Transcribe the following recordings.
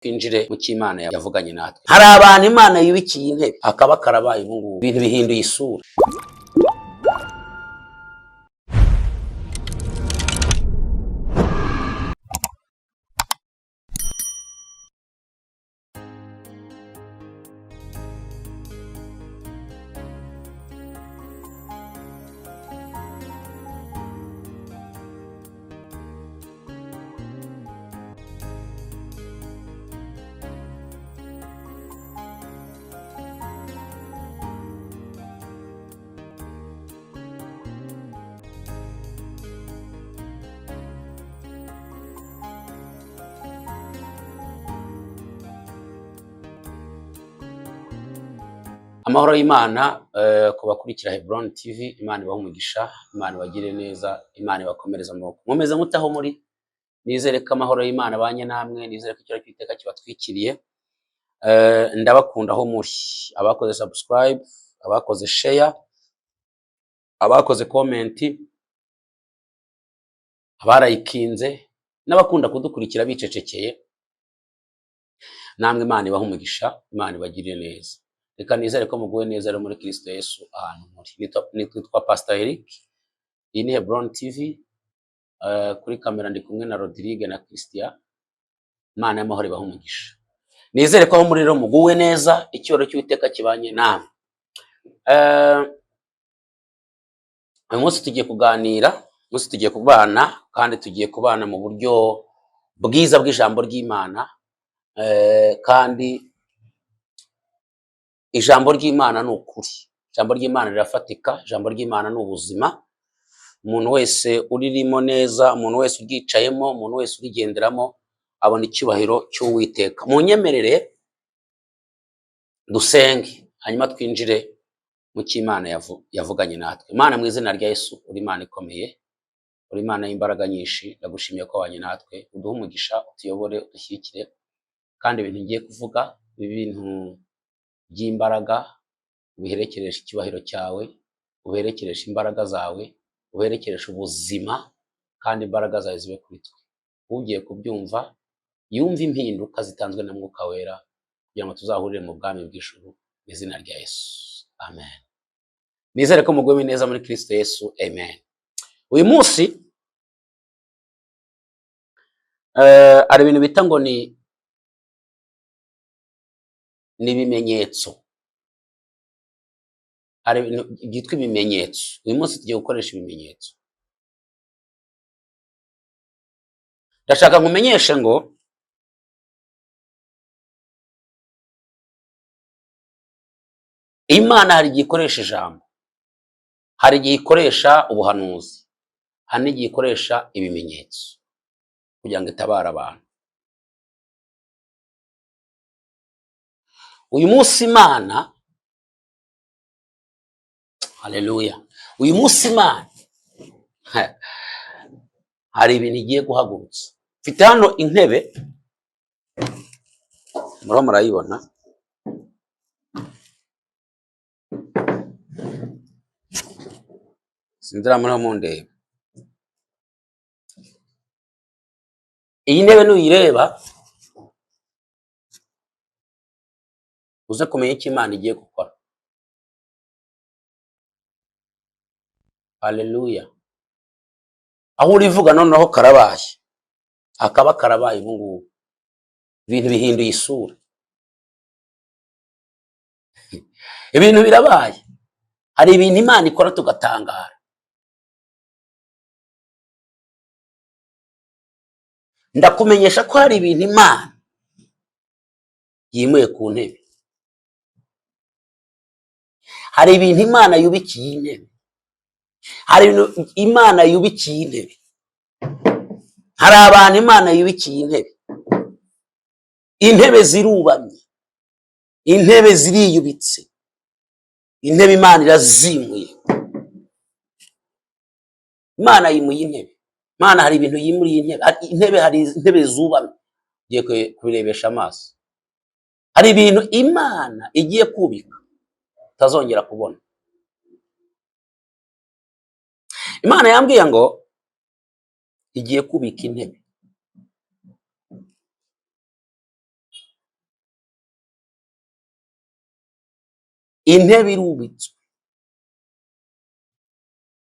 Twinjire mu cy'Imana yavuganye natwe. Hari abantu Imana yubikiye intebe, akaba karabaye ubu ngubu, ibintu bihinduye isura. Amahoro y'Imana ku bakurikira Hebron TV, Imana ibahe umugisha, Imana ibagirire neza, Imana ibakomereze amaboko. Mumeze mute aho muri? Nizere ko amahoro y'Imana abanye namwe, nizere ko icyo cy'Uwiteka kibatwikiriye. Ndabakunda aho muri, abakoze subscribe, abakoze share, abakoze comment, abarayikinze n'abakunda kudukurikira bicecekeye, namwe Imana ibahe umugisha, Imana ibagirire neza. Reka nizere ko muguwe neza rero muri Kristo Yesu ahantu muri. Nitwa Pastor Eric, iyi ni Hebron TV, kuri kamera ndi kumwe na Rodrigue na Christian. Imana y'amahoro ibahe umugisha. Nizere ko aho muri rero muguwe neza, icyubahiro cy'Uwiteka kibanye namwe. Uyu munsi tugiye kuganira, uyu munsi tugiye kubana, kandi tugiye kubana mu buryo bwiza bw'ijambo ry'Imana, kandi ijambo ry'Imana ni ukuri. Ijambo ry'Imana rirafatika, ijambo ry'Imana ni ubuzima. Umuntu wese uririmo neza, umuntu wese uryicayemo, umuntu wese urigenderamo abona icyubahiro cy'Uwiteka. Munyemerere dusenge, hanyuma twinjire mu cy'Imana yavuganye natwe. Imana mu izina rya Yesu, uri Imana ikomeye, uri Imana y'imbaraga nyinshi, ndagushimiye ko wabanye natwe, uduhe umugisha, utuyobore, udushyigikire, kandi ibintu ngiye kuvuga, ibintu by'imbaraga, ubiherekereshe icyubahiro cyawe, ubiherekereshe imbaraga zawe, ubiherekereshe ubuzima, kandi imbaraga zawe zibe kuri twe. Ugiye kubyumva yumve impinduka zitanzwe na Mwuka Wera, kugira ngo tuzahurire mu bwami bw'ijuru mu izina rya Yesu. Amen. Nizere ko muguwe neza muri Kristo Yesu. Amen. Uyu munsi hari ibintu bita ngo ni ibimenyetso. Hari ibintu byitwa ibimenyetso. Uyu munsi tugiye gukoresha ibimenyetso. Ndashaka nkumenyeshe ngo Imana hari igihe ikoresha ijambo, hari igihe ikoresha ubuhanuzi, hari n'igihe ikoresha ibimenyetso kugira ngo itabare abantu. Uyu munsi Imana, haleluya, uyu munsi Imana hari ibintu igiye guhagurutsa. Mfite hano intebe, muriho murayibona. Sinzira muriho mundeba. Iyi ntebe nuyireba uze kumenya icyo Imana igiye gukora. Haleluya. Aho urivuga noneho karabaye, akaba karabaye ubu ngubu, ibintu bihinduye isura, ibintu birabaye. Hari ibintu Imana ikora tugatangara. Ndakumenyesha ko hari ibintu Imana yimuye ku ntebe, hari ibintu Imana yubikiye intebe, hari ibintu Imana yubikiye intebe, hari abantu Imana yubikiye intebe. Intebe zirubamye, intebe ziriyubitse, intebe Imana irazimuye. Imana yimuye intebe. Imana hari ibintu yimuriye intebe. Intebe, hari intebe zubamye, ugiye kubirebesha amaso. Hari ibintu Imana igiye kubika utazongera kubona. Imana yambwiye ngo igiye kubika intebe. Intebe irubitswe,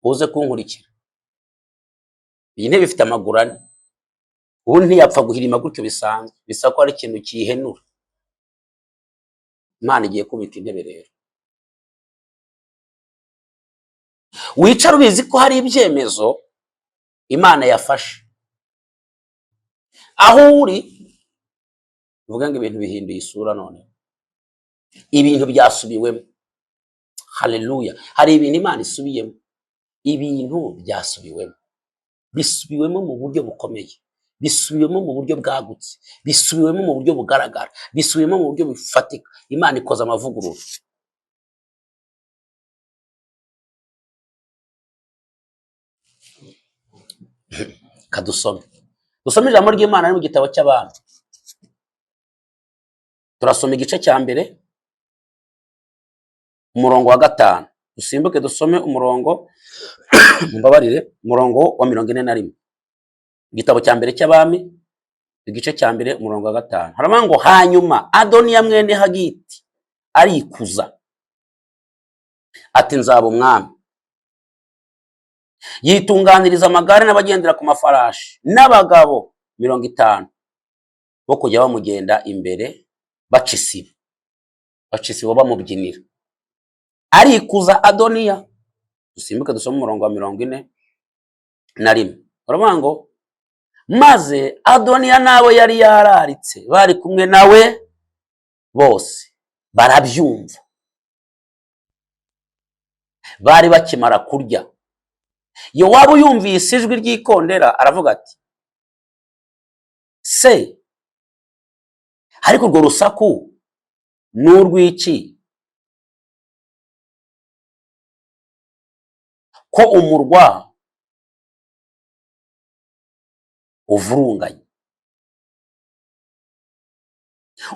uze kunkurikira. Iyi ntebe ifite amaguru ane, ubu ntiyapfa guhirima gutyo bisanzwe, bisa ko ari ikintu kiyihenura. Imana igiye kubika intebe rero. Wicara ubizi ko hari ibyemezo Imana yafashe. Aho uri uvuga ngo ibintu bihinduye isura, none ibintu byasubiwemo. Haleluya! Hari ibintu Imana isubiyemo, ibintu byasubiwemo, bisubiwemo mu buryo bukomeye, bisubiwemo mu buryo bwagutse, bisubiwemo mu buryo bugaragara, bisubiwemo mu buryo bufatika. Imana ikoze amavugurura. Kadusome, dusome ijambo ry'Imana mu gitabo cy'Abami. Turasoma igice cya mbere umurongo wa 5, dusimbuke dusome umurongo mumbabarire, umurongo wa 41. Igitabo cya mbere cy'Abami igice cya mbere umurongo wa 5, haravuga ngo hanyuma Adoniya mwene Hagiti arikuza ati nzaba umwami, yitunganiriza amagare n'abagendera ku mafarashi n'abagabo 50 bo kujya bamugenda imbere baca isibo bamubyinira. Arikuza Adoniya. Dusimbuke dusome umurongo wa 41, baravuga ngo maze Adoniya n'abo yari yararitse bari kumwe nawe bose barabyumva, bari bakimara kurya. Yowabu yumvise ijwi ry'ikondera aravuga ati se ariko urwo rusaku ni urw'iki, ko umurwa uvurunganye?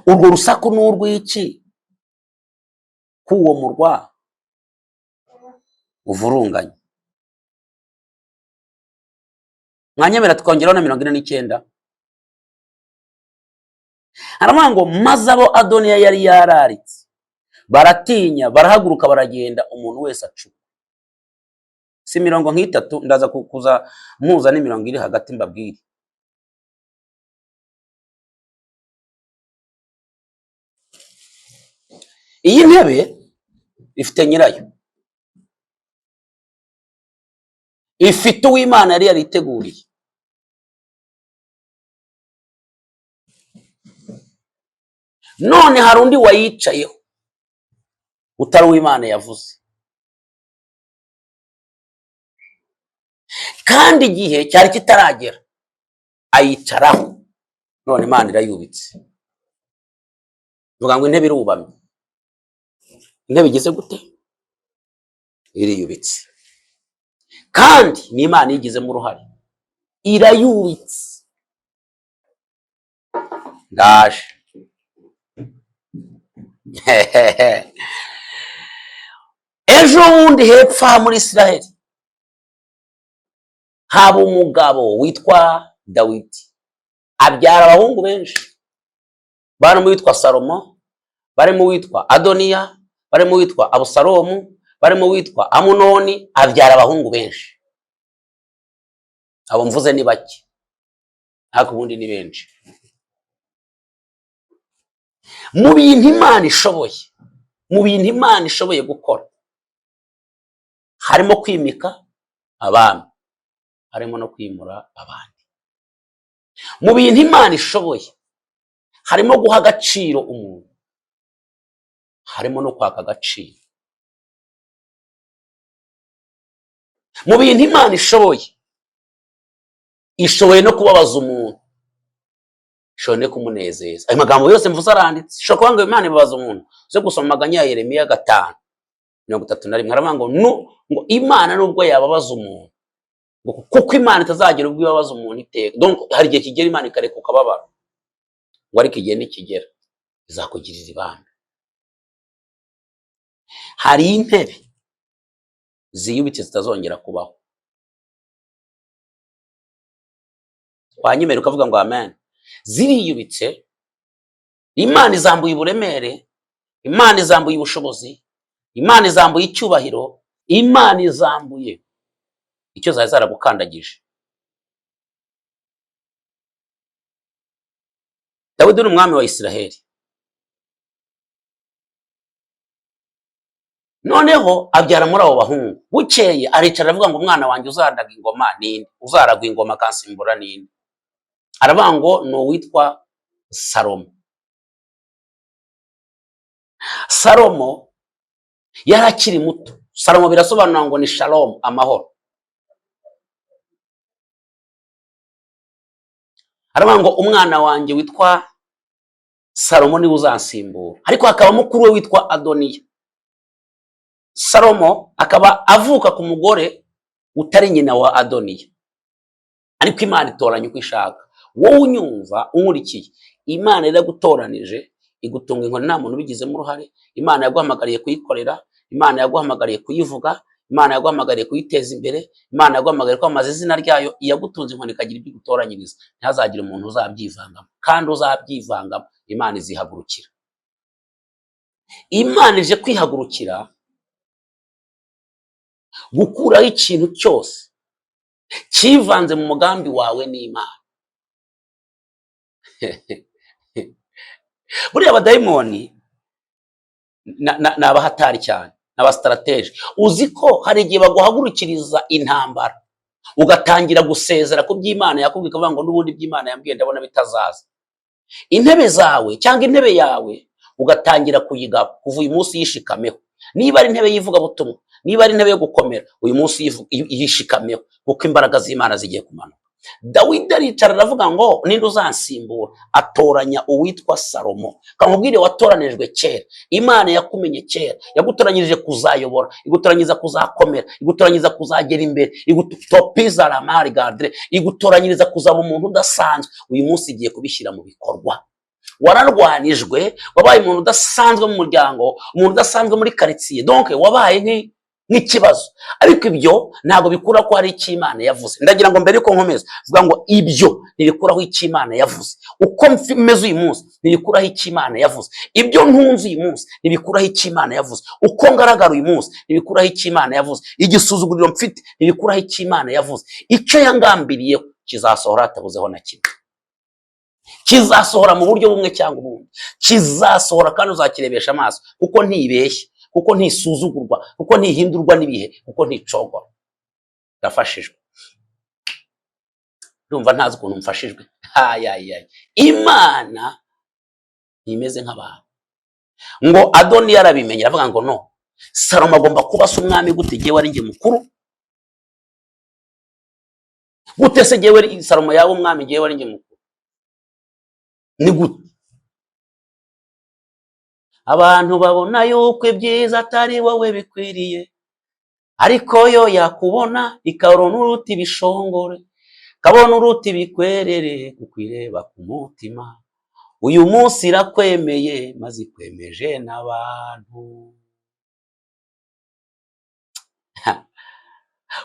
Urwo rusaku ni urw'iki, ko uwo murwa uvurunganye? Mwanyemera tukongeraho na 49. Haravuga ngo maze abo Adoniya yari yararitse baratinya, barahaguruka baragenda, umuntu wese acuka. Si mirongo nk'itatu, ndaza kuza mpuza n'imirongo iri hagati mbabwire. Iyi ntebe ifite nyirayo, ifite uw'Imana yari yariteguriye. None hari undi wayicayeho utari uw'Imana yavuze, kandi igihe cyari kitaragera ayicaraho, none Imana irayubitse. Vuga ngo intebe irubamye. Intebe igeze gute? Iriyubitse, kandi ni Imana yigizemo uruhare, irayubitse. Ndaje. Ejo bundi hepfo muri Israheli haba umugabo witwa Dawidi, abyara abahungu benshi, barimo uwitwa Salomo, barimo uwitwa Adoniya, barimo uwitwa Abusalomu, barimo uwitwa Amunoni. Abyara abahungu benshi. Abo mvuze ni bake, ariko ubundi ni benshi. Mu bintu Imana ishoboye, mu bintu Imana ishoboye gukora, harimo kwimika abami, harimo no kwimura abandi. Mu bintu Imana ishoboye harimo guha agaciro umuntu, harimo no kwaka agaciro. Mu bintu Imana ishoboye, ishoboye no kubabaza umuntu, ishoboye no kumunezeza. Ayo magambo yose mvuze aranditse. Ishobora kuba ngo Imana ibabaza umuntu. Uze gusoma amaganya ya Yeremiya 5:31, aravuga ngo ngo Imana nubwo yababaza umuntu, ngo kuko Imana itazagira ubwo ibabaza umuntu iteka. Donc hari igihe kigera Imana ikareka ukababara, ngo ariko igihe nikigera izakugirira ibambe. Hari intebe ziyubitse zitazongera kubaho. Wanyemera ukavuga ngo amen. Ziriyubitse, Imana izambuye uburemere, Imana izambuye ubushobozi, Imana izambuye icyubahiro, Imana izambuye icyo zari zaragukandagije. Dawidi ni umwami wa Isiraheli. Noneho abyara muri abo bahungu. Bukeye aricara aravuga ngo umwana wanjye uzaragwa ingoma ninde? Uzaragwa ingoma akansimbura ninde? Aravuga ngo ni uwitwa Salomo. Salomo yari akiri muto. Salomo birasobanura ngo ni Shalom, amahoro. Aravuga ngo umwana wanjye witwa Salomo niwe uzansimbura. Ariko hakaba mukuru we witwa Adoniya. Salomo akaba avuka ku mugore utari nyina wa Adoniya. Ariko Imana itoranya uko ishaka. Wowe unyumva unkurikiye, Imana iragutoranije, igutunga inkoni nta muntu ubigizemo uruhare. Imana yaguhamagariye kuyikorera, Imana yaguhamagariye kuyivuga, Imana yaguhamagariye kuyiteza imbere, Imana yaguhamagariye kwamamaza izina ryayo. Iyagutunze inkoni ikagira ibyo igutoranyiriza. Ntihazagire umuntu uzabyivangamo, kandi uzabyivangamo Imana izihagurukira. Imana ije kwihagurukira gukuraho ikintu cyose cyivanze mu mugambi wawe n'Imana. Buriya abadayimoni ni abahatari cyane, ni abasitarateje. Uzi ko hari igihe baguhagurukiriza intambara ugatangira gusezera ku by'Imana yakubwiye, ukavuga ngo n'ubundi iby'Imana yambwiye ndabona bitazaza. Intebe zawe cyangwa intebe yawe ugatangira kuyigaba kuva uyu munsi yishikameho. Niba ari intebe y'ivugabutumwa, niba ari intebe yo gukomera, uyu munsi yishikameho, kuko imbaraga z'Imana zigiye kumanuka. Dawidi aricara aravuga ngo ninde uzansimbura? Atoranya uwitwa Salomo. Kamubwire, watoranijwe kera, Imana yakumenye kera, yagutoranyirije kuzayobora, igutoranyiriza kuzakomera, igutoranyiriza kuzagera imbere, igutopiza ramari gadre, igutoranyiriza kuzaba umuntu udasanzwe. Uyu munsi igiye kubishyira mu bikorwa. Wararwanijwe, wabaye umuntu udasanzwe mu muryango, umuntu udasanzwe muri quartier, donc wabaye nk'ikibazo. Ariko ibyo ntabwo bikura ko hari icyo Imana yavuze. Ndagira ngo mbere yuko nkomeza vuga ngo ibyo ntibikuraho icyo Imana yavuze. Uko meze uyu munsi ntibikuraho icyo Imana yavuze. Ibyo ntunze uyu munsi ntibikuraho icyo Imana yavuze. Uko ngaragara uyu munsi ntibikuraho icyo Imana yavuze. Igisuzuguriro mfite ntibikuraho icyo Imana yavuze. Icyo yangambiriyeho kizasohora hatabuzeho na kimwe. Kizasohora mu buryo bumwe cyangwa ubundi. Kizasohora kandi uzakirebesha amaso, kuko ntibeshya, kuko ntisuzugurwa, kuko ntihindurwa n'ibihe, kuko nticogora. Ndafashijwe, ndumva ntazi ukuntu mfashijwe. Hayayaye, Imana ntimeze nk'abantu. Ngo Adoniya arabimenye, aravuga ngo no, Salomo agomba kuba se umwami gute? Jyewe ari njye mukuru gute se? Jyewe Salomo yaba umwami, jyewe ari njye mukuru, ni gute? Abantu babona yuko ibyiza atari wowe bikwiriye, ariko yo yakubona ikabona uruta ibishongore, kabona uruta ibikwerere, kuko ireba ku mutima. Uyu munsi irakwemeye, maze ikwemeje n'abantu.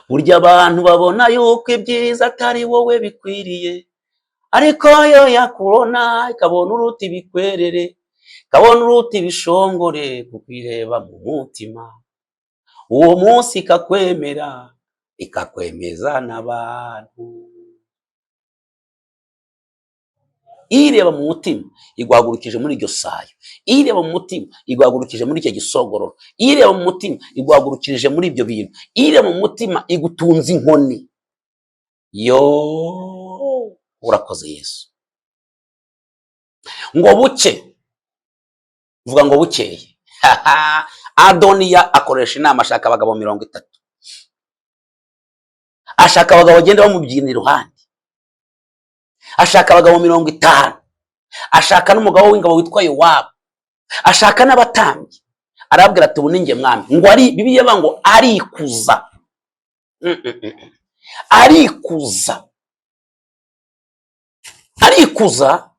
Burya abantu babona yuko ibyiza atari wowe bikwiriye, ariko yo yakubona ikabona uruta ibikwerere, kabona uruta ibishongore, kuko ireba mu mutima. Uwo munsi ikakwemera, ikakwemeza n'abantu. Ireba mu mutima iguhagurukije muri iryo sayo, ireba mu mutima iguhagurukije muri icyo gisogororo, ireba mu mutima iguhagurukirije muri ibyo bintu, ireba mu mutima igutunze inkoni. Yo urakoze Yesu. Ngo buke, vuga ngo bukeye. Adoniya akoresha inama, ashaka abagabo 30, ashaka abagabo bagenda bamubyina iruhande, ashaka abagabo 50, ashaka n'umugabo w'ingabo witwa Yowabu, ashaka n'abatambyi. Arababwira ati ubu ni njye mwami. Ngo ari Bibiliya ivuga ngo arikuza, arikuza, arikuza,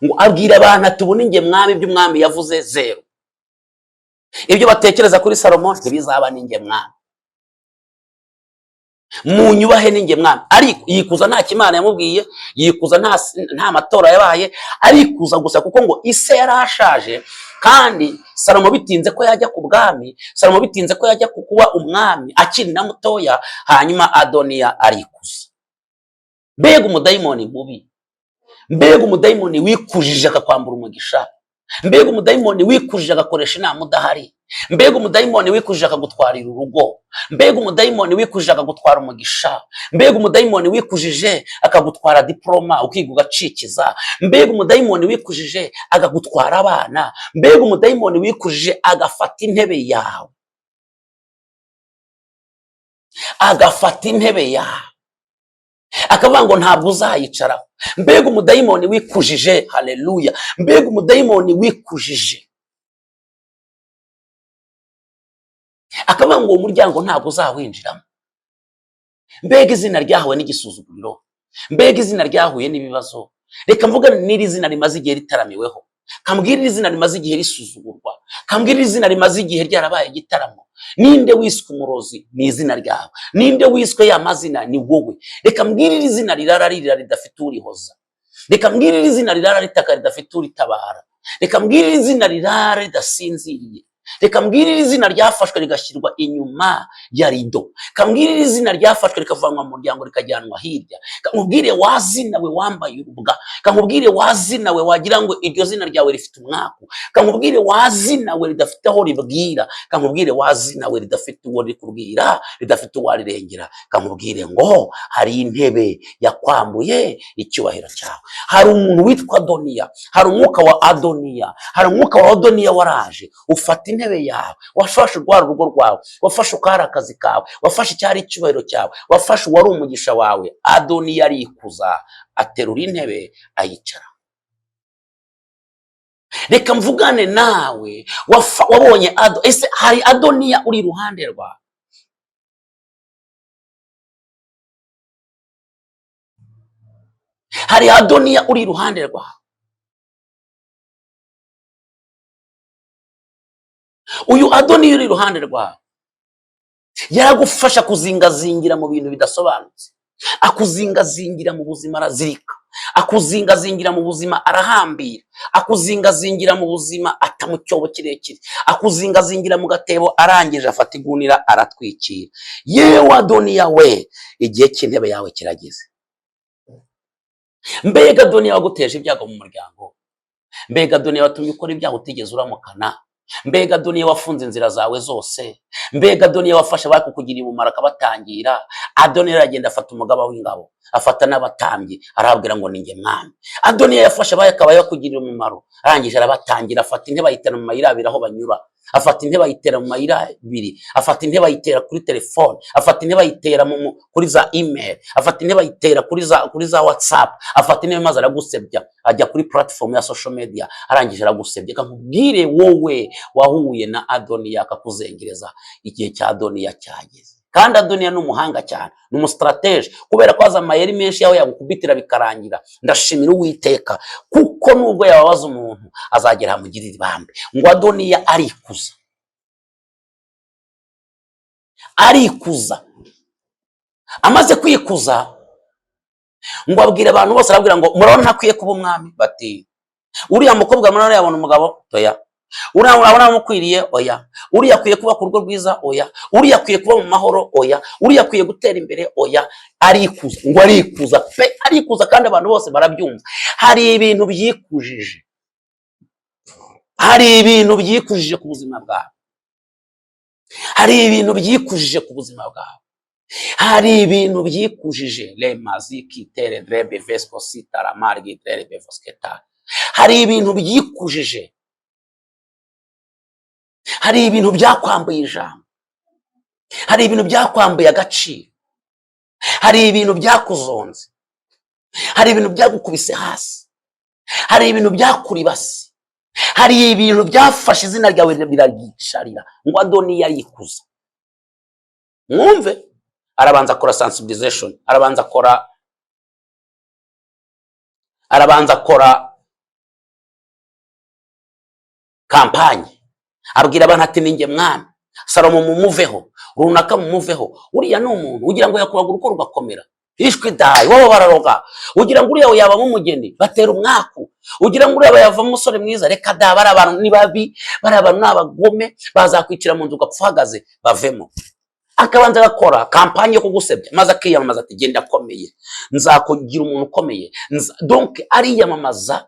ngo abwira abantu ati ubu ni njye mwami, ibyo umwami yavuze zero, ibyo batekereza kuri Salomo ntibizaba, ni njye mwami. Munyubahe, ninjye mwami. Ariko yikuza nta kimana yamubwiye, yikuza nta matora yabaye, arikuza gusa kuko ngo ise yari ashaje, kandi Salomo bitinze ko yajya ku bwami, Salomo bitinze ko yajya ku kuba umwami akiri na mutoya. Hanyuma Adoniya arikuza. Mbega umudayimoni mubi! Mbega umudayimoni wikujije akakwambura umugisha! Mbega umudayimoni wikujije agakoresha inama udahari! Mbega umudayimoni wikujije akagutwarira urugo! Mbega umudayimoni wikujije akagutwara umugisha! Mbega umudayimoni wikujije akagutwara diporoma ukiga ugacikiza! Mbega umudayimoni wikujije akagutwara abana! Mbega umudayimoni wikujije agafata intebe yawe, agafata intebe yawe akavuga ngo ntabwo uzayicaraho! Mbega umudayimoni wikujije! Haleluya! Mbega umudayimoni wikujije akavuga ngo uwo muryango ntabwo uzawinjiramo! Mbega izina ryahawe n'igisuzuguriro! Mbega izina ryahuye n'ibibazo! Reka mvuga n'iri zina rimaze igihe ritaramiweho, kambwira iri zina rimaze igihe risuzugurwa, kambwira iri zina rimaze igihe ryarabaye igitaramo. Ninde wiswe umurozi? Ni izina ryawe. Ninde wiswe ya mazina? Ni wowe. Reka mbwira iri zina rirara ririra ridafite urihoza. Reka mbwira iri zina rirara ritaka ridafite uritabara. Reka mbwira iri zina rirara ridasinziriye. Reka mbwira iri zina ryafashwe rigashyirwa inyuma ya rido. Kambwira iri zina ryafashwe rikavanwa mu muryango rikajyanwa hirya. Kamubwire wa zina we wambaye urubwa. Kamubwire wa zina we wagira ngo iryo zina ryawe rifite umwaku. Kamubwire wa zina we ridafite aho ribwira. Kamubwire wa zina we ridafite uwo rikubwira, ridafite uwarirengera. Kamubwire ngo hari intebe yakwambuye icyubahiro cyawe. Hari umuntu witwa Adoniya, hari umwuka wa Adoniya, hari umwuka wa Adoniya waraje ufata intebe yawe, wafashe urwara urugo rwawe, wafashe ukari akazi kawe, wafashe icyari icyubahiro cyawe, wafashe uwari umugisha wawe. Adoniya arikuza, aterura intebe ayicara. Reka mvugane nawe wabonye Ado. Ese hari Adoniya uri iruhande rwawe? Hari Adoniya uri iruhande rwawe? Uyu Adoniya uri iruhande rwawe yaragufasha kuzingazingira mu bintu bidasobanutse, akuzingazingira mu buzima arazirika, akuzingazingira mu buzima arahambira, akuzingazingira mu buzima ata mu cyobo kirekire, akuzingazingira mu gatebo, arangije afata igunira aratwikira. Yewe Adoniya we, igihe cy'intebe yawe kirageze. Mbega Adoniya waguteje ibyago mu muryango! Mbega Adoniya watumye ukora ibyaha utigeze uramukana! Mbega Adoniya wafunze inzira zawe zose! Mbega Adoniya wafashe abakukugiriye umumaro akabatangira! Adoniya aragenda afata umugaba w'ingabo, afata n'abatambyi, arababwira ngo ninjye mwami. Adoniya yafashe abaye akaba yakugirira umumaro, arangije arabatangira, afata intebe ayitera mu mayira abiri aho banyura, afata intebe ayitera mu mayira abiri, afata intebe ayitera kuri telefone, afata intebe ayitera kuri za email, afata intebe ayitera kuri za WhatsApp, afata intebe maze aragusebya, ajya kuri platform ya social media, arangije aragusebya. Reka nkubwire wowe wahuye na Adoniya akakuzengereza, igihe cya Adoniya cyageze. Kandi Adoniya ni umuhanga cyane, ni umusitarateje, kubera ko azi amayeri menshi yaho yagukubitira bikarangira. Ndashimira Uwiteka kuko nubwo yababaza umuntu azagera amugirire ibambe. Ngo Adoniya arikuza, arikuza. Amaze kwikuza ngo abwire abantu bose, arabwira ngo murabona ntakwiye kuba umwami? Bati uriya mukobwa murabona yabona umugabo? Oya. Uriya murabona amukwiriye? Oya. Uriya akwiye kuba ku rugo rwiza? Oya. Uriya akwiye kuba mu mahoro? Oya. Uriya akwiye gutera imbere? Oya. Arikuza, ngo arikuza pe, arikuza, kandi abantu bose barabyumva. Hari ibintu byikujije, hari ibintu byikujije ku buzima bwawe, hari ibintu byikujije ku buzima bwawe, hari ibintu byikujije. Lemaziki tere drebe vesco sitara margi tere bevosketa. Hari ibintu byikujije, hari ibintu byakwambuye ijambo, hari ibintu byakwambuye agaciro, hari ibintu byakuzonze, hari ibintu byagukubise hasi, hari ibintu byakuribase, hari ibintu byafashe izina ryawe biraryicarira. Ngo Adoniya arikuza. Mwumve, arabanza akora sensibilization, arabanza akora kampanye, abwira abantu ati ninjye mwami. Salomo mumuveho, runaka mumuveho, uriya ni umuntu ugira ngo yakubaga urugo rugakomera, ishwi dayi wowe bararoga, ugira ngo uriya yabamo umugeni batera umwaku, ugira ngo uriya yavamo umusore mwiza, reka da, bari abantu ni babi, bari abantu ni abagome, bazakwicira mu nzu ugapfa uhagaze, bavemo. Akabanza agakora campagne yo kugusebya, maze akiyamamaza ati genda akomeye, nzakugira umuntu ukomeye. Donc ariyamamaza.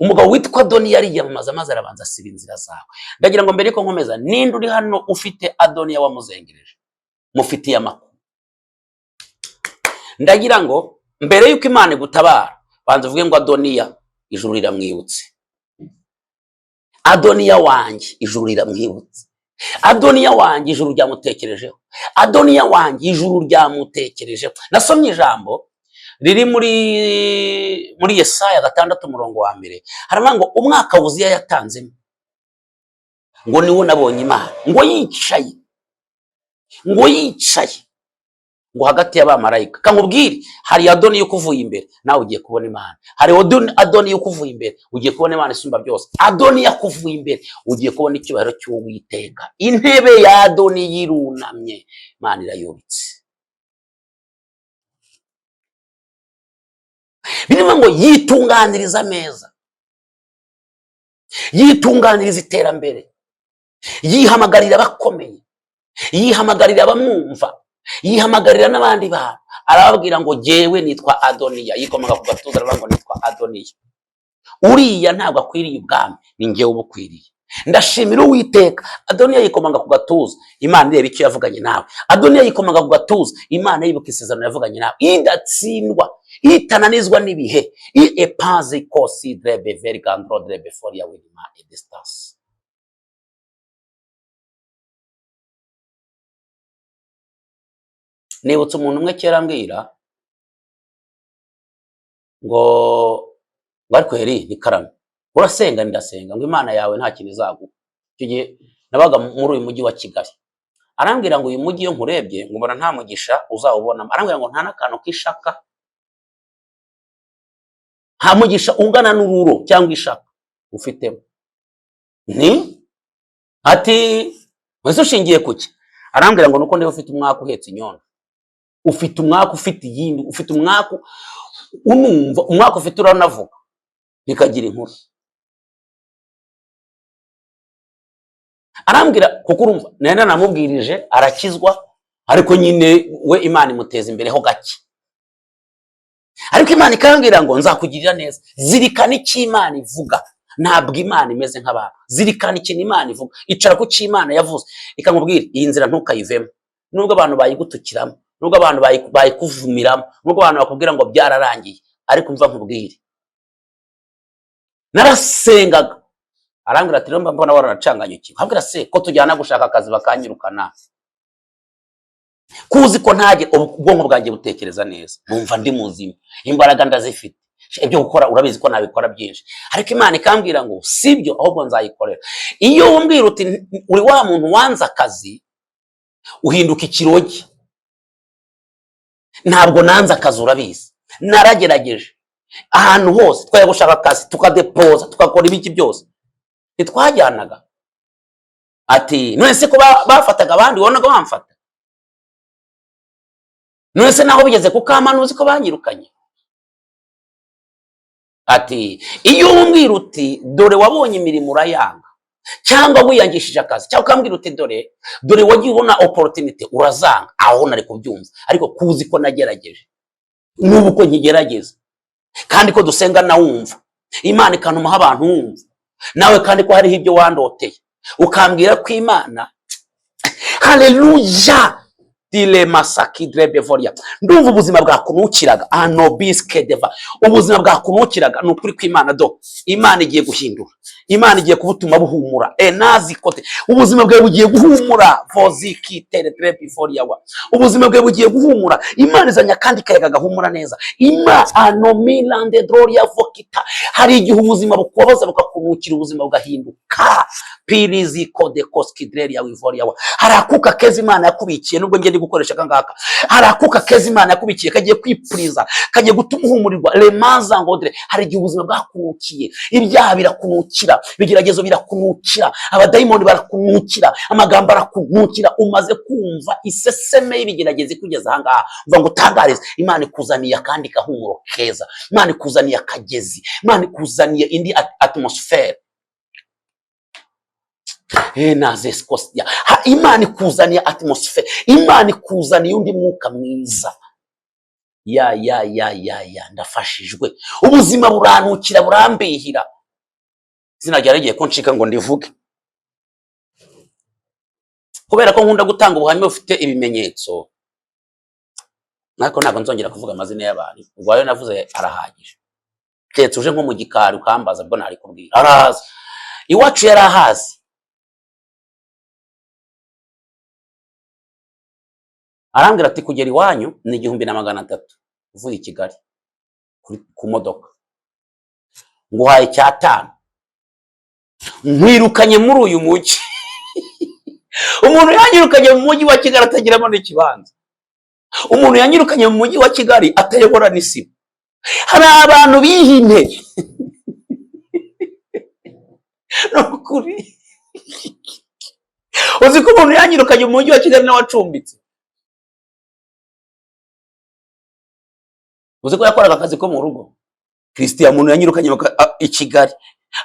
Umugabo witwa Adoniya ariyamamaza, maze arabanza asiba inzira zawe. Ndagira ngo mbere yuko nkomeza, ninde uri hano ufite Adoniya wamuzengereje, mufitiye amakuru? Ndagira ngo mbere yuko Imana igutabara, banza uvuge ngo Adoniya ijuru riramwibutse, Adoniya wanjye ijuru riramwibutse, Adoniya wanjye ijuru ryamutekerejeho, Adoniya wanjye ijuru ryamutekerejeho. Nasomye ijambo riri muri Yesaya 6 umurongo wa 1, haravuga ngo umwaka Uziya yatanzemo ngo niwo nabonye Imana ngo yicaye, ngo yicaye ngo hagati y'abamarayika. Kankubwire, hari Adoniya ukuvuye imbere, nawe ugiye kubona Imana. Hari Adoniya ukuvuye imbere, ugiye kubona Imana isumba byose. Adoniya akuvuye imbere, ugiye kubona icyubahiro cy'Uwiteka. Intebe ya Adoniya irunamye, Imana irayubitse. Birimo ngo yitunganiriza ameza, yitunganiriza iterambere, yihamagarira abakomeye, yihamagarira abamwumva, yihamagarira n'abandi bantu, arababwira ngo jyewe nitwa Adoniya. Yikomaga ku gatuza aravuga ngo nitwa Adoniya, uriya ntabwo akwiriye ubwami, ni njyewe ubukwiriye. Ndashimira Uwiteka. Adoniya yikomaga ku gatuza, Imana ireba icyo yavuganye nawe. Adoniya yikomaga ku gatuza, Imana yibuka isezerano yavuganye nawe, idatsindwa, itananizwa n'ibihe. I epanze kosidre beveri gandrodre beforia wirima edestasi. Nibutse umuntu umwe kera ambwira ngo ariko Heri ni karame, urasenga? Ndasenga. Ngo Imana yawe nta kintu izaguha. Icyo gihe nabaga muri uyu mujyi wa Kigali, arambwira ngo uyu mujyi iyo nkurebye ngo mbona nta mugisha uzawubonamo. Arambwira ngo nta n'akantu k'ishaka, nta mugisha ungana n'ururo cyangwa ishaka ufitemo. Ni ati wese ushingiye kuki? Arambwira ngo nuko niba ufite umwaka uhetse inyondo, ufite umwaka ufite iyindi, ufite umwaka unumva, umwaka ufite uranavuga bikagira inkuru. Arambwira kuko urumva nari namubwirije arakizwa, ariko nyine we Imana imuteza imbere ho gake. Ariko Imana ikambwira ngo nzakugirira neza. Zirikana icyo Imana ivuga, ntabwo Imana imeze nk'abantu. Zirikana ikintu Imana ivuga, icara ku cyo Imana yavuze, ikamubwira iyi nzira ntukayivemo, nubwo abantu bayigutukiramo, nubwo abantu bayikuvumiramo, nubwo abantu bakubwira ngo byararangiye, ariko umva nkubwire. Narasengaga, arambwira ati rero mbona waranacanganyukiwe. Ambwira se ko tujyana gushaka akazi bakanyirukana, kuzi ko ntage ubwonko bwanjye butekereza neza, numva ndi muzima, imbaraga ndazifite, ibyo gukora urabizi ko nabikora byinshi. Ariko Imana ikambwira ngo sibyo, ahubwo nzayikorera. Iyo umbwira uti uri wa muntu wanze akazi, uhinduka ikirogi. Ntabwo nanze akazi, urabizi, naragerageje ahantu hose, twajya gushaka akazi tukadepoza, tugakora ibiki byose, ntitwajyanaga. Ati none se ko bafataga abandi wabonaga bamfata? None se naho bigeze ku kama ntuzi ko banyirukanye? Ati iyo umbwira uti dore wabonye imirimo urayanga, cyangwa wiyangishije akazi, cyangwa ukambwira uti dore dore wagiye ubona opportunity urazanga, aho nari kubyumva. Ariko kuzi ko nagerageje, n'ubu ko nkigerageza, kandi ko dusenga nawumva, Imana ikantumaho abantu wumva nawe, kandi ko hariho ibyo wandoteye ukambwira ko Imana, haleluya, dile masakidre bevoria. Ndumva ubuzima bwakunukiraga anobiske deva, ubuzima bwakunukiraga ni ukuri kw'Imana. Do Imana igiye guhindura, Imana igiye kubutuma buhumura, enazi kote, ubuzima bwawe bugiye guhumura, voziki tere bevoria wa, ubuzima bwawe bugiye guhumura. Imana izanya kandi kayaga gahumura neza. Ima anomilande droria vokita. Hari igihe ubuzima bukubabaza bukakunukira, ubuzima bugahinduka. Ka pirizi kode koskidreria wivoria wa. Hari akuka keza Imana yakubikiye, nubwo ngiye ndi gukoresha aka ngaka. Hari akuka keza Imana yakubikiye kagiye kwipuriza, kagiye gutuma uhumurirwa remanza ngodre. Hari igihe ubuzima bwakunukiye, ibyaha birakunukira, ibigeragezo birakunukira, abadayimoni barakunukira, amagambo arakunukira. Umaze kumva iseseme y'ibigeragezo ikugeza aha ngaha, uvuga ngo utangarize Imana ikuzaniye akandi gahumuro keza, Imana ikuzaniye akagezi, Imana ikuzaniye indi atmosphere. Nazeskostia. Imana ikuzaniye atmosphere, Imana ikuzaniye undi mwuka mwiza. Ya ya ya ya ya, ndafashijwe. Ubuzima buranukira, burambihira. Izina ryawe rigiye kuncika ngo ndivuge, kubera ko nkunda gutanga ubuhamya bufite ibimenyetso, ariko ntabwo nzongera kuvuga amazina y'abantu. Ubwo ayo navuze arahagije, keretse uje nko mu gikari ukambaza, bwo narikubwira. Arahazi iwacu, yari ahazi. Arambwira ati kugera iwanyu ni 1300 uvuye i Kigali ku modoka, nguhaye icyatanu, nkwirukanye muri uyu mujyi. Umuntu yanyirukanye mu mujyi wa Kigali atagiramo n'ikibanza, umuntu yanyirukanye mu mujyi wa Kigali atayobora n'isibo. Hari abantu bihine ni ukuri. Uzi ko umuntu yanyirukanye mu mujyi wa Kigali nawe acumbitse? Uzi ko yakoraga akazi ko mu rugo? Christian, umuntu yanyirukanye i Kigali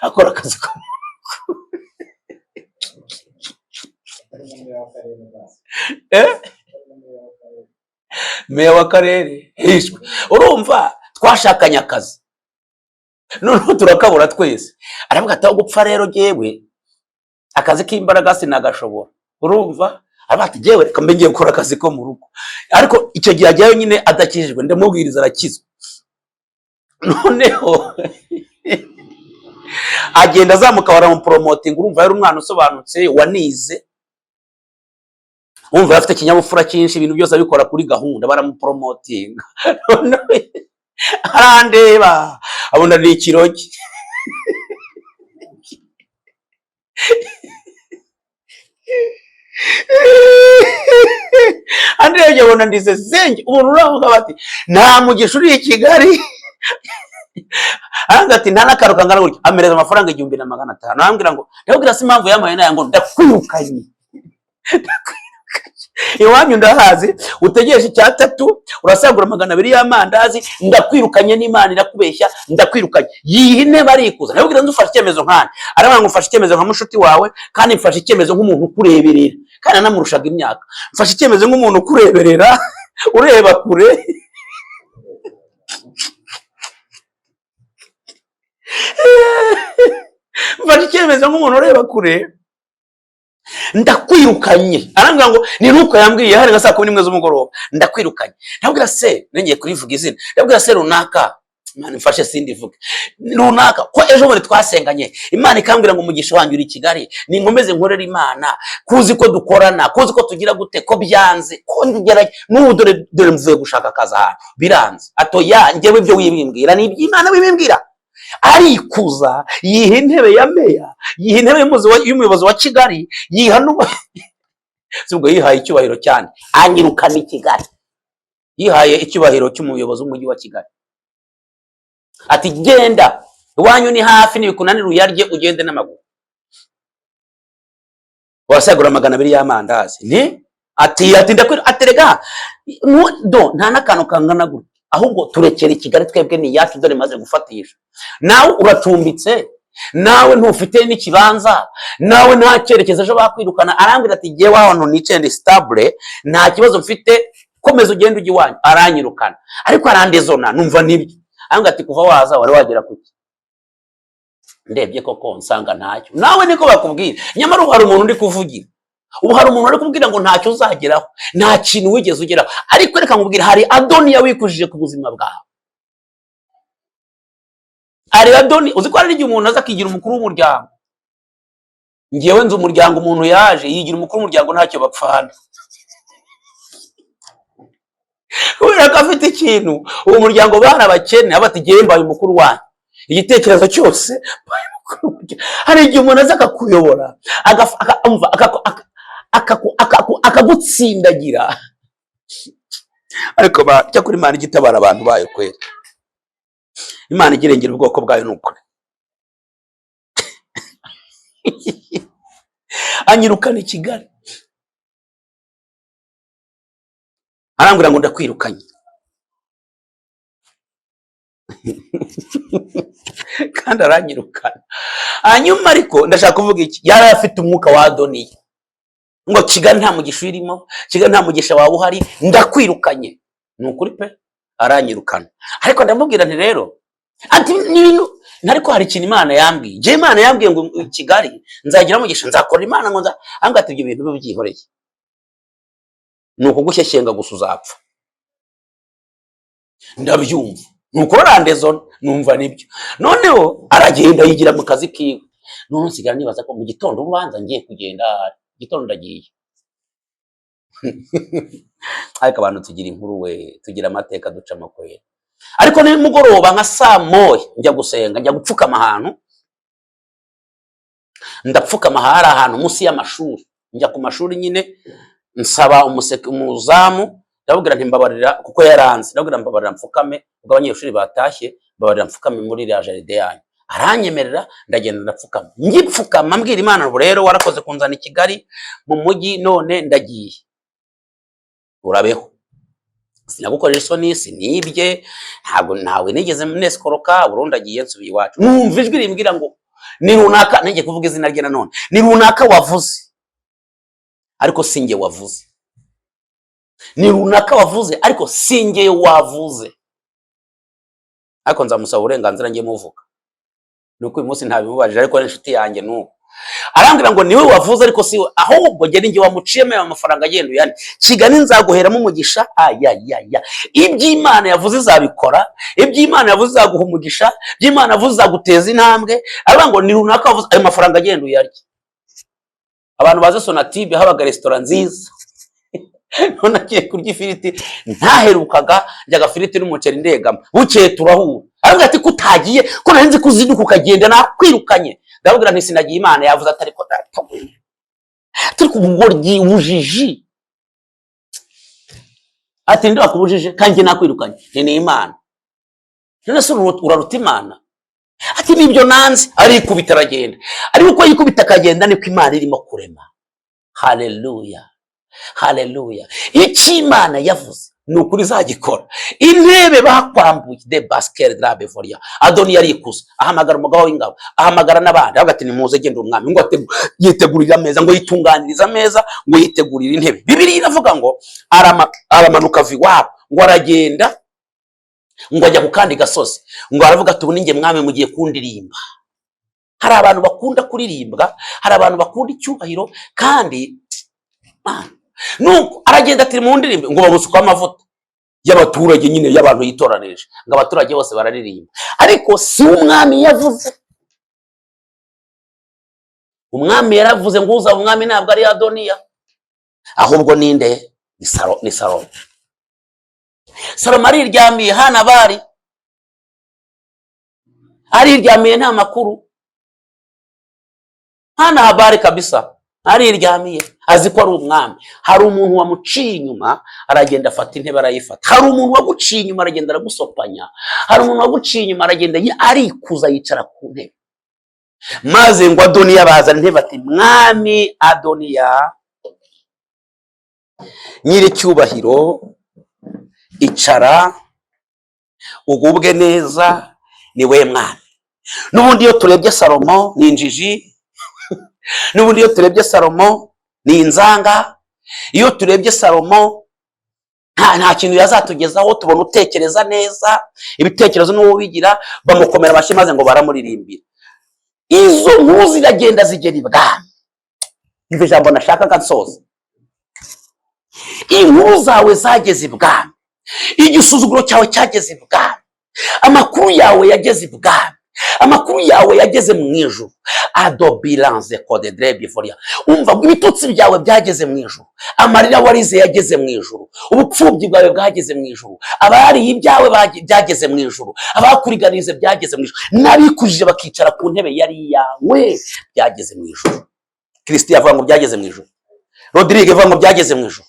akora akazi ko mu rugo. Meya w'akarere hishwe. Urumva twashakanye akazi, noneho turakabura twese. Aravuga ati aho gupfa rero jyewe akazi k'imbaraga sinagashobora. Urumva aravuga ati jyewe reka mbe ngiye gukora akazi ko mu rugo. Ariko icyo gihe ajyayo nyine adakijijwe, ndamubwiriza arakizwa. Noneho agenda azamuka, baramupromotinga. Urumva yari umwana usobanutse wanize, wumva afite ikinyabupfura cyinshi, ibintu byose abikora kuri gahunda, baramupromotinga. Arandeba abona ni ikirogi. Andebye abona ndize zenge. Umuntu uravuga bati nta mugisha uri i Kigali. Arambwira ati nta n'akantu kangana gutya. Amereza amafaranga 1500. Arambwira ngo ndababwira si impamvu yampaye nayo, ngo ndakwirukanye. Iwanyu ndahazi, utegereje icyatatu urasagura 200 y'amandazi, ndakwirukanye n'Imana irakubeshya, ndakwirukanye. Yiha intebe arikuza. Ndababwira nzi ufashe icyemezo nkane. Arabona ngo mfashe icyemezo nka mushuti wawe, kandi mfashe icyemezo nk'umuntu ukureberera, kandi anamurushaga imyaka. Mfashe icyemezo nk'umuntu ukureberera ureba kure. Mfashe icyemezo nk'umuntu ureba kure, ndakwirukanye. Arambwira ngo ni nuko yambwiye hari nka saa 11 z'umugoroba, ndakwirukanye. Ndabwira se, nongeye kurivuga izina, ndabwira se runaka, Imana imfashe sindivuge runaka, ko ejo bundi twasenganye Imana ikambwira ngo umugisha wanjye uri i Kigali, ninkomeze nkorere Imana, kuzi ko dukorana, kuzi ko tugira gute, ko byanze, ko ndigerayo n'ubu dore mvuye gushaka akazi ahantu biranze. Atoya njyewe ibyo wibimbwira ni iby'Imana wibimbwira. Arikuza, yiha intebe ya meya, yiha intebe y'umuyobozi wa Kigali, yiha ubwo yihaye icyubahiro cyane, anyirukana i Kigali. Yihaye icyubahiro cy'umuyobozi w'umujyi wa Kigali. Ati genda iwanyu ni hafi, nibikunanira uyarye ugende n'amaguru. Wasagura 200 y'amandazi. Ni ati ati ndakwira aterega do nta n'akantu kangana gutya, ahubwo turekere i Kigali twebwe ni iyacu, dore maze gufatisha. Nawe uracumbitse, nawe ntufite n'ikibanza, nawe nta cyerekezo, ejo bakwirukana. Arambwira ati jyewe ahantu nicaye ndi stable, nta kibazo mfite, komeza ugende ujye iwanyu. Aranyirukana ariko arandezona, numva nibyo. Arambwira ati kuva waza wari wagera kuki? Ndebye koko nsanga ntacyo. Nawe niko bakubwira, nyamara ubu hari umuntu uri kuvugira, ubu hari umuntu uri kubwira ngo ntacyo uzageraho, nta kintu wigeze ugeraho. Ariko reka nkubwire, hari Adoniya wikujije ku buzima bwawe. Hari Adoni, uzi ko hari n'igihe umuntu aza akigira umukuru w'umuryango. Ngewe nzi umuryango umuntu yaje yigira umukuru w'umuryango ntacyo bapfana, kubera ko afite ikintu. Uwo muryango bari abakene, aba ati ngewe mbaye umukuru wanyu, igitekerezo cyose mbaye umukuru. Hari igihe umuntu aza akakuyobora, umva, akagutsindagira. Ariko cyakora Imana ijya itabara abantu bayo kwera, Imana ijya irengera ubwoko bwayo, ni ukuri. Anyirukana i Kigali, arambwira ngo ndakwirukanye. Kandi aranyirukana. Hanyuma ariko ndashaka kuvuga iki, yari afite umwuka wa Adoniya, ngo Kigali nta mugisha urimo, Kigali nta mugisha wawe uhari, ndakwirukanye. Ni ukuri pe, aranyirukana. Ariko ndamubwira nti rero, ati n'ibintu, ariko hari ikintu Imana yambwiye. Njye Imana yambwiye ngo i Kigali nzagira umugisha, nzakora Imana ngo nza, arambwira ati ibyo bintu bibe byihoreye, ni ukugushyeshyenga gusa uzapfa. Ndabyumva, ni ukurora numva nibyo. Noneho aragenda yigira mu kazi kiwe. Noneho nsigara nibaza ko mu gitondo ubanza ngiye kugenda, gitondo ndagiye. Ariko abantu tugira inkuru we, tugira amateka, duca amakwera. Ariko nimugoroba nka saa moya njya gusenga, njya gupfukama ahantu, ndapfukama hari ahantu munsi y'amashuri, njya ku mashuri nyine, nsaba umuzamu, ndababwira nti mbabarira, kuko yaranze, ndababwira mbabarira mfukame, ubwo abanyeshuri batashye, mbabarira mfukame muri iriya jardin yanyu. Aranyemerera, ndagenda ndapfukama. Ngipfukama mbwira Imana ngo rero warakoze kunzana i Kigali mu mujyi, none ndagiye, urabeho, sinagukorera isoni, sinibye, ntabwo ntawe nigeze nesikoroka, burundu agiye, nsubiye iwacu. Numva ijwi rimbwira ngo ni runaka, ngiye kuvuga izina rye nanone, ni runaka wavuze, ariko si njye wavuze, ni runaka wavuze, ariko si njye wavuze, ariko nzamusaba uburenganzira njye muvuga. Ni uko uyu munsi ntabimubajije, ariko ni inshuti yanjye n'ubu. Arambwira ngo niwe wavuze, ariko si we, ahubwo njye ninjye wamuciyemo ayo mafaranga, agenda uyane. Kigali nzaguheramo umugisha. Ayayaya, ibyo Imana yavuze izabikora, ibyo Imana yavuze izaguha umugisha, ibyo Imana yavuze izaguteza intambwe. Aravuga ngo ni runaka wavuze, ayo mafaranga agenda uyarye. Abantu bazi Sonatube, habaga resitora nziza. None agiye kurya ifiriti ntaherukaga, njyaga firiti n'umuceri ndegama. Bukeye turahura, aravuga ati ko utagiye, ko nari nzi ko uzinduka ukagenda, nakwirukanye. Ndababwira nti sinagiye, Imana yavuze atari ko data, turi ku bugoryi, ubujiji. Ati ninde wakubujije kandi njye nakwirukanye? Nti ni Imana. None se uraruta Imana? Ati nibyo nanze. Arikubita aragenda. Ariko uko yikubita akagenda niko Imana irimo kurema. Haleluya, haleluya! Icyo Imana yavuze ni ukuri izagikora. Intebe bakwambuye de basket de la bevoria, Adoni yarikuza, ahamagara umugaba w'ingabo, ahamagara n'abandi, aravuga ati nimuze, genda umwami ngo yitegurire ameza, ngo yitunganirize ameza, ngo yitegurire intebe. Bibiliya iravuga ngo aramanuka ava iwabo, ngo aragenda, ngo ajya ku kandi gasozi, ngo aravuga ati ubu ninjye mwami, mugiye kundirimba. Hari abantu bakunda kuririmbwa, hari abantu bakunda icyubahiro, kandi nuko aragenda ati mu ndirimbo, ngo bamusukaho amavuta y'abaturage nyine, y'abantu yitoranije, ngo abaturage bose bararirimba. Ariko si umwami yavuze. Umwami yaravuze ngo uzaba umwami ntabwo ari Adoniya, ahubwo ninde? Ni ni Salomo. Salomo ariryamiye, hana bari ariryamiye, nta makuru, hana habari kabisa, ariryamiye, azi ko ari umwami. Hari umuntu wamuciye inyuma, aragenda afata intebe, arayifata. Hari umuntu waguciye inyuma, aragenda aragusopanya. Hari umuntu waguciye inyuma, aragenda arikuza, yicara ku ntebe. Maze ngo Adoniya bazana intebe, ati mwami Adoniya nyiricyubahiro, icara ugubwe neza, ni we mwami. N'ubundi iyo turebye Salomo ni injiji, n'ubundi iyo turebye Salomo ni inzanga, iyo turebye Salomo nta kintu yazatugezaho. Tubona utekereza neza, ibitekerezo n'uwo wigira. Bamukomera amashyi, maze ngo baramuririmbira. Izo nkuru ziragenda zigera ibwami. Iryo jambo nashakaga nsoza: inkuru zawe zageze ibwami, igisuzuguro cyawe cyageze ibwami, amakuru yawe yageze ibwami. Amakuru yawe yageze mu ijuru. Adobilanze kodedre bivoria. Umva, ibitutsi byawe byageze mu ijuru, amarira warize yageze mu ijuru, ubupfubyi bwawe bwageze mu ijuru, abariye ibyawe byageze mu ijuru, abakuriganize byageze mu ijuru, n'abikujije bakicara ku ntebe yari iyawe byageze mu ijuru. Christian avuga ngo byageze mu ijuru. Rodrigue avuga ngo byageze mu ijuru.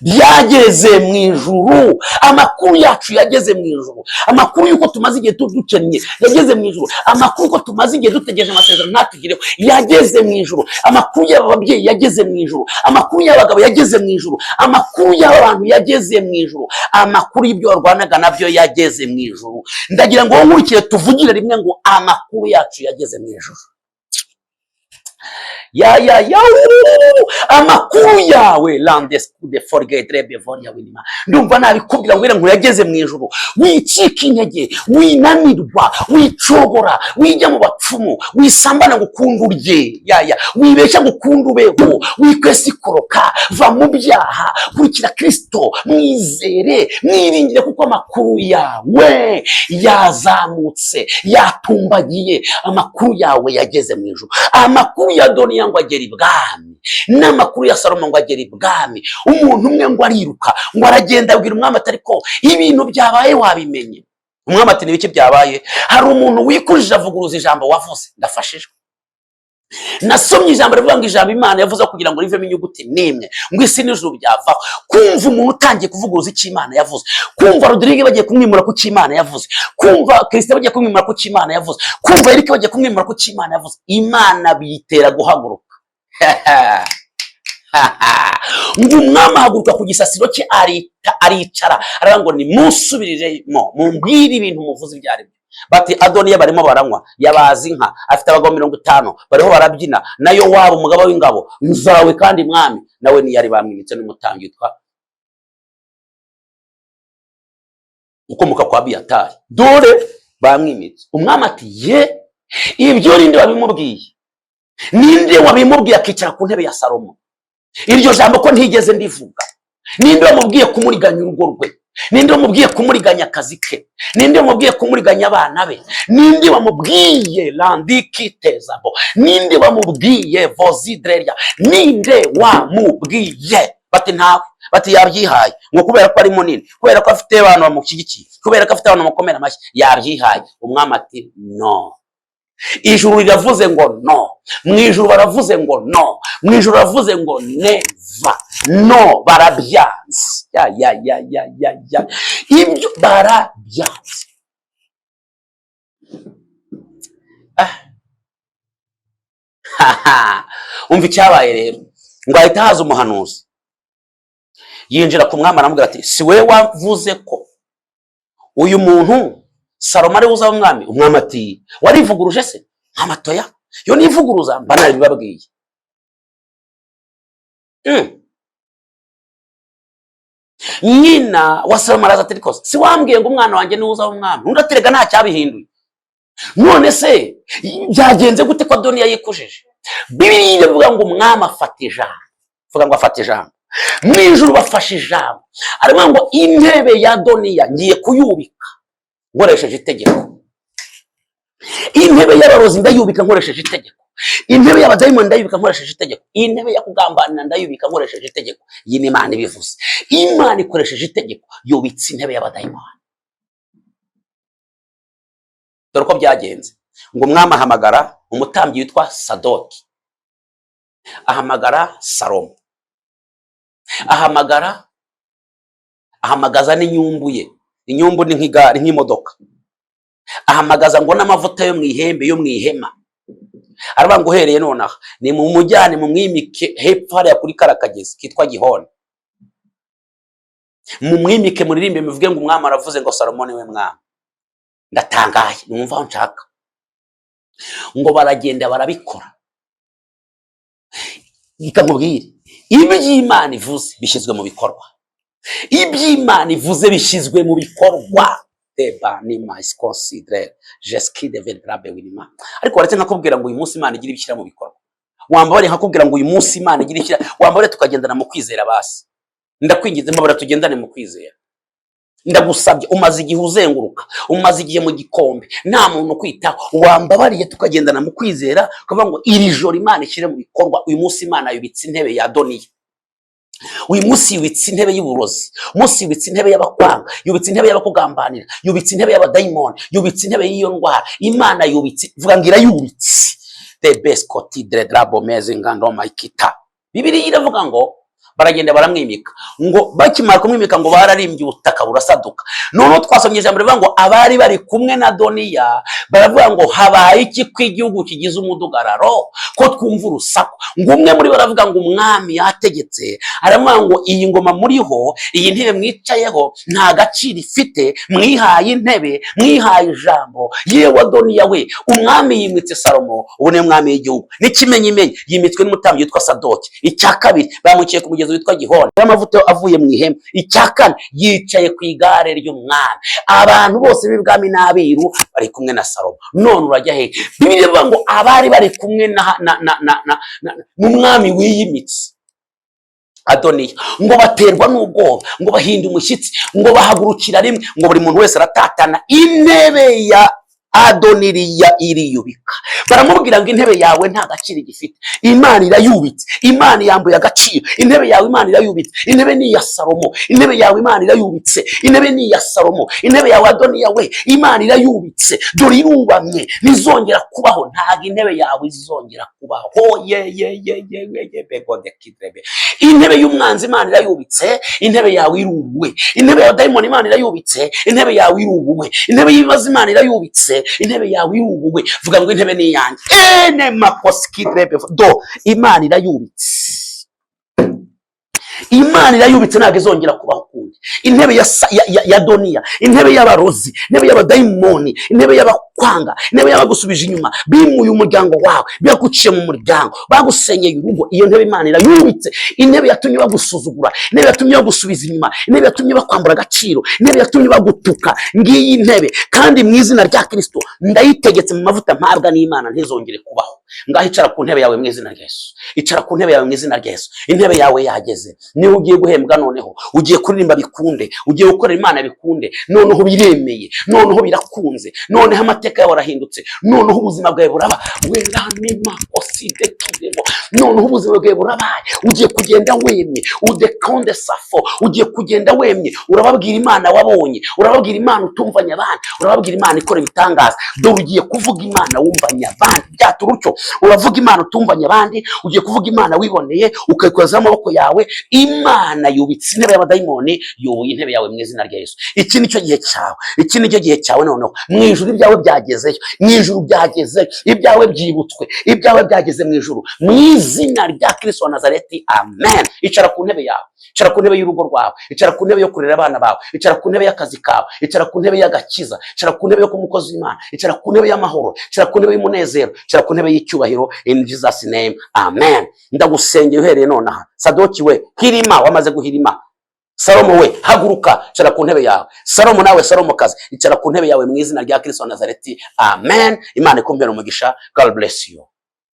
Byageze mu ijuru. Amakuru yacu yageze mu ijuru. Amakuru y'uko tumaze igihe dukennye yageze mu ijuru. Amakuru y'uko tumaze igihe dutegereje amasezerano ntatugireho yageze mu ijuru. Amakuru y'aba babyeyi yageze mu ijuru. Amakuru y'abagabo yageze mu ijuru. Amakuru y'aba bantu yageze mu ijuru. Amakuru y'ibyo warwanaga nabyo yageze mu ijuru. Ndagira ngo wowe nkurikire tuvugire rimwe ngo amakuru yacu yageze mu ijuru. Ya ya ya, amakuru yawe landeskude forgetre bevoria winima. Ndumva nabikubwira ngo yageze mu ijuru. Wicika intege, winanirwa, wicogora, wijya mu bapfumu, wisambana ngo ukunde urye, ya ya, wibeshya ngo ukunde ubeho, wikwesikoroka, va mu byaha, kurikira Kristo, mwizere, mwiringire, kuko amakuru yawe yazamutse, yatumbagiye. Amakuru yawe yageze mu ijuru. Amakuru ya Doniya ngo agera ibwami, n'amakuru ya Salomo ngo agera ibwami. Umuntu umwe ngo ariruka, ngo aragenda abwira umwami ati: "Ariko ibintu byabaye wabimenye?" Umwami ati: "Ni ibiki byabaye?" "Hari umuntu wikujije avuguruza ijambo wavuze." Ndafashijwe. Nasomye ijambo rivuga ngo ijambo Imana yavuze, kugira ngo rivemo inyuguti n'imwe, ngo isi n'ijuru byavaho. Kumva umuntu utangiye kuvuguruza icyo Imana yavuze, kumva Rodrigue bagiye kumwimura ku cyo Imana yavuze, kumva Christian bagiye kumwimura ku cyo Imana yavuze, kumva Eric bagiye kumwimura ku cyo Imana yavuze, Imana biyitera guhaguruka. Ngo umwami ahaguruka ku gisasiro cye, aricara, aravuga ngo: "Nimunsubiriremo, mumbwire ibintu muvuze ibyo ari byo." Bati: "Adoniya barimo baranywa, yabaza inka, afite abagabo 50, bariho barabyina nayo waba umugaba w'ingabo nzawe." Kandi mwami nawe niyari bamwimitse n'umutambyi witwa ukomoka kwa Abiyatari, dore bamwimitse. Umwami ati: "Ye, ibyo ninde wabimubwiye? Ninde wabimubwiye akicara ku ntebe ya Salomo? Iryo jambo ko ntigeze ndivuga? Ninde wamubwiye kumuriganya urugo rwe? Ninde wamubwiye kumuriganya akazi ke? Ninde wamubwiye kumuriganya abana be? Ninde wamubwiye landikitezabo? Ninde wamubwiye vozidreria? Ninde wamubwiye?" Bati: "Ntawe." Bati: "Yabyihaye ngo kubera ko ari munini, kubera ko afite abantu bamushyigikiye, kubera ko afite abantu bamukomera amashyi, yabyihaye." Umwami ati: "No, ijuru riravuze ngo no. Mu ijuru baravuze ngo no. Mu ijuru baravuze ngo never, no. Barabyanze." Ya ya ya ya ya ya, ibyo barabyanze. Ah. Umva icyabaye rero, ngo ahita haza umuhanuzi, yinjira ku mwami, aramubwira ati: "Si we wavuze ko uyu muntu Salomo ari we uzaba umwami?" Umwami ati: "Warivuguruje se?" "Mwami atoya, yo nivuguruza mba narabibabwiye." Nyina wa Salomo araza ati: "Ariko si wambwiye ngo umwana wanjye niwe uzaba umwami?" Undi aterega nta cyabihinduye. "None se byagenze gute ko Adoniya yikujije?" Bibiliya ivuga ngo umwami afata ijambo. Vuga ngo afata ijambo. Mu ijuru bafashe ijambo, aravuga ngo: "Intebe ya Adoniya ngiye kuyubika nkoresheje itegeko. Intebe y'abarozi ndayubika nkoresheje itegeko. Intebe y'abadayimoni ndayubika nkoresheje itegeko. Intebe yo kugambanira ndayubika nkoresheje itegeko." Iyi ni Imana ibivuze. Imana ikoresheje itegeko yubitse intebe y'abadayimoni. Dore uko byagenze, ngo umwami ahamagara umutambyi witwa Sadoki, ahamagara Salomo, ahamagara, ahamagaza n'inyumbu ye. Inyumbu ni nk'igare, nk'imodoka. Ahamagaza ngo n'amavuta yo mu ihembe, yo mu ihema. Aravuga ngo: "Uhereye nonaha ni mumujyane, mumwimike hepfo hariya kuri kara kagezi kitwa Gihoni. Mumwimike, muririmbe, muvuge ngo umwami aravuze ngo Salomo niwe mwami." Ndatangaye, numva aho nshaka. Ngo baragenda barabikora. Reka nkubwire, iby'Imana ivuze bishyizwe mu bikorwa. Iby'Imana ivuze bishyizwe mu bikorwa. Deba ni considere jeski de verdrabe winima. Ariko waretse nkakubwira ngo uyu munsi Imana igira ibishyira mu bikorwa. Wambabare nkakubwira ngo uyu munsi Imana igira ibishyira. Wambabare tukagendana mu kwizera. Basi ndakwinginze, mbabara tugendane mu kwizera. Ndagusabye, umaze igihe uzenguruka, umaze igihe mu gikombe, nta muntu ukwitaho. Wambabariye tukagendana mu kwizera, ukavuga ngo iri joro Imana ishyire mu bikorwa. Uyu munsi Imana yubitse intebe ya Adoniya. Uyu munsi yubitse intebe y'uburozi, umunsi yubitse intebe y'abakwanga, yubitse intebe y'abakugambanira, yubitse intebe y'abadayimoni, yubitse intebe y'iyo ndwara. Imana yubitse, vuga ngo irayubitse. The best kotidre drabo meze ngando maikita. Bibiliya iravuga ngo baragenda baramwimika, ngo bakimara kumwimika ngo bararimbye, ubutaka burasaduka. Noneho twasomye ijambo rivuga ngo abari bari kumwe na Doniya baravuga ngo: "Habaye iki ko igihugu kigize umudugararo, ko twumva urusaku?" Ngo umwe muri bo aravuga ngo umwami yategetse, aravuga ngo iyi ngoma muriho, iyi ntebe mwicayeho, nta gaciro ifite. Mwihaye intebe, mwihaye ijambo. Yewe Adoniya we, umwami yimitse Salomo, ubu niwe mwami w'igihugu. N'ikimenyimenyi, yimitswe n'umutambyi witwa Sadoki. Icya kabiri, bamukiye ku mugezi witwa Gihoni, amavuta avuye mu ihema. Icya kane, yicaye ku igare ry'umwami. Abantu bose b'ibwami n'abiru bari kumwe na Salomo. None urajya hehe? Bibiliya ivuga ngo abari bari kumwe na n'umwami wiyimitse Adoniya ngo baterwa n'ubwoba, ngo bahinda umushyitsi, ngo bahagurukira rimwe, ngo buri muntu wese aratatana. Intebe ya Adoniriya iriyubika. Baramubwira ngo intebe yawe nta gaciro igifite, Imana irayubitse, Imana yambuye agaciro intebe yawe. Imana irayubitse, intebe ni iya Salomo. Intebe yawe Imana irayubitse, intebe ni iya Salomo. Intebe yawe Adoniya we, Imana irayubitse, dore irubamye, ntizongera kubaho. Ntabwo intebe yawe izongera kubaho. Ye ye ye ye ye ye begode kidrebe. Intebe y'umwanzi Imana irayubitse, intebe yawe irubuwe. Intebe ya dayimoni Imana irayubitse, intebe yawe irubuwe. Intebe y'ibibazo Imana irayubitse, intebe yawe irubuwe. Vuga ngo intebe ni iyanjye. Ene makosikidrebe do. Imana irayubitse, Imana irayubitse, ntabwo izongera kubaho ukundi. Intebe ya Doniya, intebe y'abarozi, intebe y'abadayimoni, intebe y'abakwanga, intebe y'abagusubije inyuma, bimuye umuryango wawe, baguciye mu muryango, bagusenyeye urugo, iyo ntebe Imana irayubitse. Intebe yatumye bagusuzugura, intebe yatumye bagusubiza inyuma, intebe yatumye bakwambura agaciro, intebe yatumye bagutuka, ngiyi intebe. Kandi mu izina rya Kirisito ndayitegetse mu mavuta mpabwa n'Imana, ntizongere kubaho. Ngaho icara ku ntebe yawe mu izina rya Yesu. Icara ku ntebe yawe mu izina rya Yesu. Intebe yawe yageze. Niba ugiye guhembwa, noneho ugiye kuririmba bikunde, ugiye gukorera Imana bikunde. Noneho biremeye, noneho birakunze, noneho amateka yawe arahindutse, noneho ubuzima bwawe buraba weranima osidekiremo, noneho ubuzima bwawe burabaye. Ugiye kugenda wemye, udekonde safo. Ugiye kugenda wemye, urababwira Imana wabonye, urababwira Imana utumvanye abandi, urababwira Imana ikora ibitangaza. Dore ugiye kuvuga Imana wumvanye abandi, byatura utyo. Uravuga Imana utumvanye abandi, ugiye kuvuga Imana wiboneye, ukayikozaho amaboko yawe. Imana yubitse intebe y'abadayimoni, yubuye intebe yawe mu izina rya Yesu. Iki ni cyo gihe cyawe, iki ni cyo gihe cyawe. Noneho mu ijuru ibyawe byagezeyo, mu ijuru byagezeyo, ibyawe byibutswe, ibyawe byageze mu ijuru, mu izina rya Kristo wa Nazareti, amen. Icara ku ntebe yawe, icara ku ntebe y'urugo rwawe, icara ku ntebe yo kurera abana bawe, icara ku ntebe y'akazi kawe, icara ku ntebe y'agakiza, icara ku ntebe yo kuba umukozi w'Imana, icara ku ntebe y'amahoro, icara ku ntebe y'umunezero, icara ku ntebe y'icyubahiro. In Jesus name, amen. Ndagusengeye uhereye nonaha. Sadoki we, hirima, wamaze guhirima. Salomo we, haguruka, icara ku ntebe yawe. Salomo nawe, Salomo kazi, icara ku ntebe yawe mu izina rya Kristo wa Nazareti, amen. Imana ikumpera umugisha. God bless you.